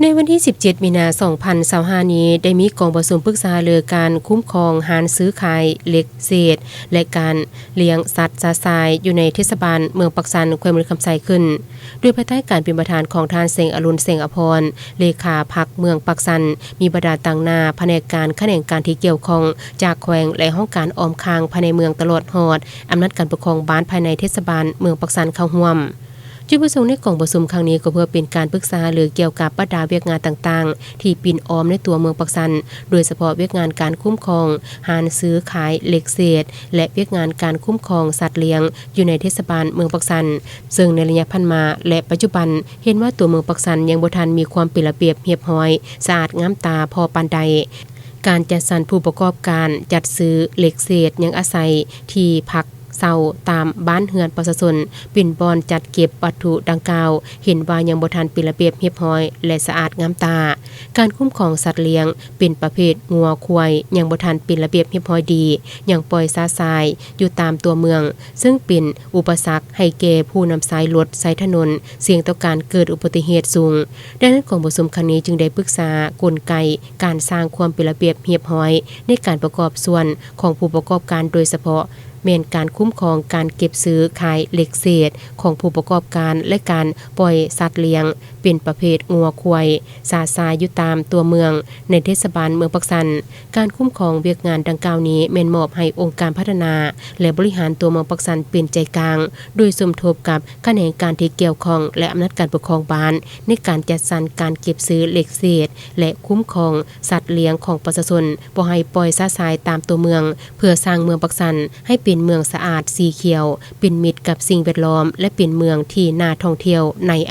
ໃນວັນທີສິບເຈັດ ມີນາ ສອງພັນຊາວຫ້ານີ້ ໄດ້ມີກອງປະຊຸມປຶກສາຫາລືການຄຸ້ມຄອງຮ້ານຊື້ຂາຍເຫຼັກເສດ ແລະ ການລ້ຽງສັດຊະຊາຍຢູ່ໃນເທດສະບານເມືອງປາກຊັນ ແຂວງບໍລິຄຳໄຊຂຶ້ນ ໂດຍພາຍໃຕ້ການເປັນປະທານຂອງທ່ານ ແສງອະລຸນ ແສງອະພອນ ເລຂາພັກເມືອງປາກຊັນ, ມີບັນດາຕາງໜ້າພະແນກການຂະແໜງການທີ່ກ່ຽວຂ້ອງຈາກແຂວງ ແລະ ຫ້ອງການອ້ອມຂ້າງພາຍໃນເມືອງ ຕະຫຼອດຮອດອຳນາດການປົກຄອງບ້ານພາຍໃນເທດສະບານເມືອງປາກຊັນເຂົ້າຮ່ວມ. ຈຸດປະສົງໃນກອງປະຊຸມຄັ້ງນີ້ກໍເພື່ອເປັນການປຶກສາຫາລືກ່ຽວກັບບັນດາວຽກງານຕ່າງໆ ທີ່ປິ່ນອ້ອມໃນຕົວເມືອງປາກຊັນ, ໂດຍສະເພາະວຽກງານການຄຸ້ມຄອງຮ້ານຊື້ຂາຍເຫຼັກເສດ ແລະ ວຽກງານການຄຸ້ມຄອງສັດລ້ຽງຢູ່ໃນເທດສະບານເມືອງປາກຊັນ, ເຊິ່ງໃນໄລຍະຜ່ານມາ ແລະ ປັດຈຸບັນ ເຫັນວ່າຕົວເມືອງປາກຊັນຍັງບໍ່ທັນມີຄວາມເປັນລະບຽບຮຽບຮ້ອຍ, ສະອາດງາມຕາພໍປານໃດ. ການຈັດສັນຜູ້ປະກອບການຈັດຊື້ເຫຼັກເສດຍັງອາໄສທີ່ພັກ ເຊົ່າຕາມບ້ານເຮືອນປະຊາຊົນ ເປັນບ່ອນຈັດເກັບວັດຖຸດັ່ງກ່າວ ເຫັນວ່າຍັງບໍ່ທັນເປັນລະບຽບຮຽບຮ້ອຍ ແລະ ສະອາດງາມຕາ. ການຄຸ້ມຄອງສັດລ້ຽງເປັນປະເພດງົວຄວາຍ ຍັງບໍ່ທັນເປັນລະບຽບຮຽບຮ້ອຍດີ, ຍັງປ່ອຍຊະຊາຍຢູ່ຕາມຕົວເມືອງ, ເຊິ່ງເປັນອຸປະສັກໃຫ້ແກ່ຜູ້ນຳໃຊ້ລົດໃຊ້ຖະໜົນ, ສ່ຽງຕໍ່ການເກີດອຸບັດຕິເຫດສູງ. ດັ່ງນັ້ນ, ກອງປະຊຸມຄັ້ງນີ້ຈຶ່ງໄດ້ປຶກສາກົນໄກການສ້າງຄວາມເປັນລະບຽບຮຽບຮ້ອຍ ໃນການປະກອບສ່ວນຂອງຜູ້ປະກອບການ, ໂດຍສະເພາະ ແມ່ນການຄຸ້ມຄອງການເກັບຊື້ຂາຍເຫຼັກເສດຂອງຜູ້ປະກອບການ ແລະ ການປ່ອຍສັດລ້ຽງເປັນປະເພດງົວຄວາຍ ຊະຊາຍຢູ່ຕາມຕົວເມືອງ ໃນເທດສະບານເມືອງປາກຊັນ. ການຄຸ້ມຄອງວຽກງານດັ່ງກ່າວນີ້ ແມ່ນມອບໃຫ້ອົງການພັດທະນາ ແລະ ບໍລິຫານຕົວເມືອງປາກຊັນເປັນໃຈກາງ, ໂດຍສົມທົບກັບຂະແໜງການທີ່ກ່ຽວຂ້ອງ ແລະ ອຳນາດການປົກຄອງບ້ານ ໃນການຈັດສັນການເກັບຊື້ເຫຼັກເສດ ແລະ ຄຸ້ມຄອງສັດລ້ຽງຂອງປະຊາຊົນ ບໍ່ໃຫ້ປ່ອຍຊະຊາຍຕາມຕົວເມືອງ, ເພື່ອສ້າງເມືອງປາກຊັນໃຫ້ເປັນເມືອງສະອາດສີຂຽວ, ເປັນມິດກັບສິ່ງແວດລ້ອມ ແລະ ເປັນເມືອງທີ່ໜ້າທ່ອງທ່ຽວໃນອ